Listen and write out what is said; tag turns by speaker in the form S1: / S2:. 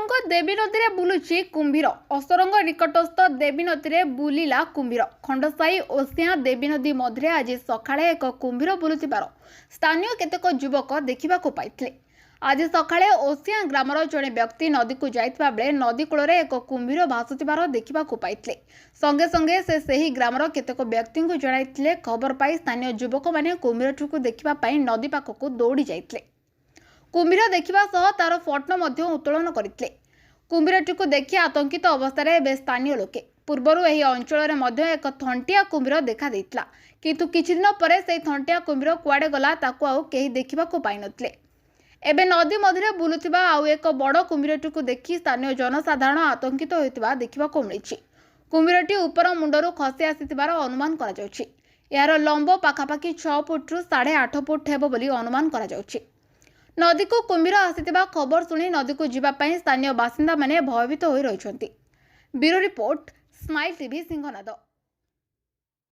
S1: ଅସରଙ୍ଗ ଦେବୀ ନଦୀରେ ବୁଲୁଛି କୁମ୍ଭୀର। ଅସରଙ୍ଗ ନିକଟସ୍ଥ ଦେବୀ ନଦୀରେ ବୁଲିଲା କୁମ୍ଭୀର। ଖଣ୍ଡସାହି ଓସିଆଁ ଦେବୀ ନଦୀ ମଧ୍ୟରେ ଆଜି ସକାଳେ ଏକ କୁମ୍ଭୀର ବୁଲୁଥିବାର ସ୍ଥାନୀୟ କେତେକ ଯୁବକ ଦେଖିବାକୁ ପାଇଥିଲେ। ଆଜି ସକାଳେ ଓସିଆଁ ଗ୍ରାମର ଜଣେ ବ୍ୟକ୍ତି ନଦୀକୁ ଯାଇଥିବା ବେଳେ ନଦୀ କୂଳରେ ଏକ କୁମ୍ଭୀର ଭାସୁଥିବାର ଦେଖିବାକୁ ପାଇଥିଲେ। ସଙ୍ଗେ ସଙ୍ଗେ ସେ ସେହି ଗ୍ରାମର କେତେକ ବ୍ୟକ୍ତିଙ୍କୁ ଜଣାଇଥିଲେ। ଖବର ପାଇ ସ୍ଥାନୀୟ ଯୁବକମାନେ କୁମ୍ଭୀରଟିକୁ ଦେଖିବା ପାଇଁ ନଦୀ ପାଖକୁ ଦୌଡ଼ି ଯାଇଥିଲେ। କୁମ୍ଭୀର ଦେଖିବା ସହ ତାର ଫଟୋ ମଧ୍ୟ ଉତ୍ତୋଳନ କରିଥିଲେ। କୁମ୍ଭୀରଟିକୁ ଦେଖି ଆତଙ୍କିତ ଅବସ୍ଥାରେ ଏବେ ସ୍ଥାନୀୟ ଲୋକେ। ପୂର୍ବରୁ ଏହି ଅଞ୍ଚଳରେ ମଧ୍ୟ ଏକ ଥଣ୍ଟିଆ କୁମ୍ଭୀର ଦେଖାଦେଇଥିଲା, କିନ୍ତୁ କିଛିଦିନ ପରେ ସେହି ଥଣ୍ଟିଆ କୁମ୍ଭୀର କୁଆଡ଼େ ଗଲା ତାକୁ ଆଉ କେହି ଦେଖିବାକୁ ପାଇନଥିଲେ। ଏବେ ନଦୀ ମଧ୍ୟରେ ବୁଲୁଥିବା ଆଉ ଏକ ବଡ଼ କୁମ୍ଭୀରଟିକୁ ଦେଖି ସ୍ଥାନୀୟ ଜନସାଧାରଣ ଆତଙ୍କିତ ହୋଇଥିବା ଦେଖିବାକୁ ମିଳିଛି। କୁମ୍ଭୀରଟି ଉପର ମୁଣ୍ଡରୁ ଖସି ଆସିଥିବାର ଅନୁମାନ କରାଯାଉଛି। ଏହାର ଲମ୍ବ ପାଖାପାଖି 6 ଫୁଟରୁ 8.5 ଫୁଟ ହେବ ବୋଲି ଅନୁମାନ କରାଯାଉଛି। ନଦୀକୁ କୁମ୍ଭୀର ଆସିଥିବା ଖବର ଶୁଣି ନଦୀକୁ ଯିବା ପାଇଁ ସ୍ଥାନୀୟ ବାସିନ୍ଦାମାନେ ଭୟଭୀତ ହୋଇ ରହିଛନ୍ତି। Bureau report, smile TV, ସିଂହନାଦ।